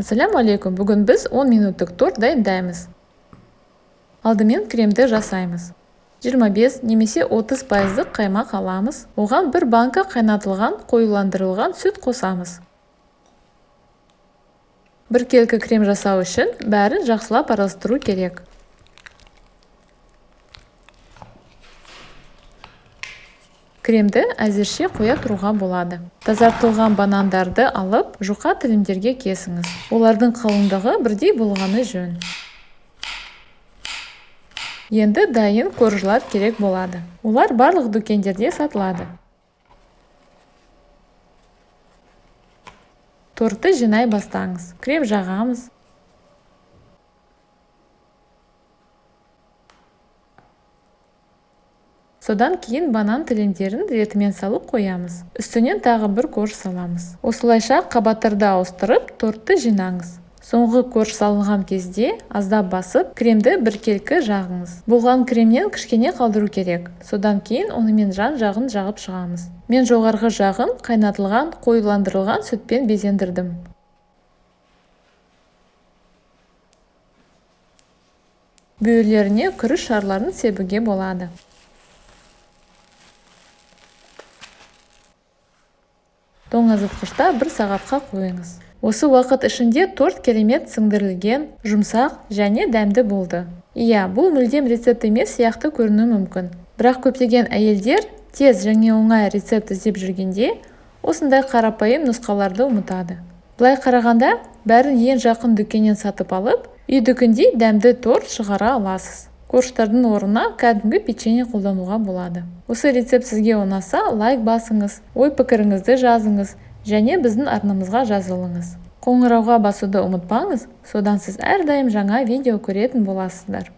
Ассаляму алейкум! Бүгін біз 10 минуттық торт дайындаймыз. Алдымен кремді жасаймыз. 25 немесе 30 пайыздық қаймақ аламыз. Оған бір банка қайнатылған, қоюландырылған сүт қосамыз. Біркелкі крем жасау үшін бәрін жақсылап араластыру керек. Кремді әзірше қоя тұруға болады. Тазартылған банандарды алып, жұқа тілімдерге кесіңіз. Олардың қалыңдығы бірдей болғаны жөн. Енді дайын коржлар керек болады. Олар барлық дүкендерде сатылады. Тортты жинай бастаңыз. Крем жағамыз. Содан кейін банан тілімдерін ретімен салып қоямыз. Үстінен тағы бір корж саламыз. Осылайша қабаттарды ауыстырып, тортты жинаңыз. Соңғы корж салынған кезде аздап басып, кремді біркелкі жағыңыз. Болған кремнен кішкене қалдыру керек. Содан кейін онымен жан-жағын жағып шығамыз. Мен жоғарғы жағын қайнатылған, қоюландырылған сүтпен безендірдім. Бүйірлеріне күріш шарларын себуге болады. Тоңазытқышта бір сағатқа қойыңыз. Осы уақыт ішінде торт керемет сіңдірілген, жұмсақ және дәмді болды. Иә, бұл мүлдем рецепт емес сияқты көрінуі мүмкін. Бірақ көптеген әйелдер тез және оңай рецепт іздеп жүргенде, осындай қарапайым нұсқаларды ұмытады. Былай қарағанда, бәрін ең жақын дүкеннен сатып алып, үйдікіндей дәмді торт шығара аласыз. Коржтардың орнына кәдімгі печенье қолдануға болады. Осы рецепт сізге ұнаса, лайк басыңыз, ой пікіріңізді жазыңыз және біздің арнамызға жазылыңыз. Қоңырауға басуды ұмытпаңыз, содан сіз әрдайым жаңа видео көретін боласыздар.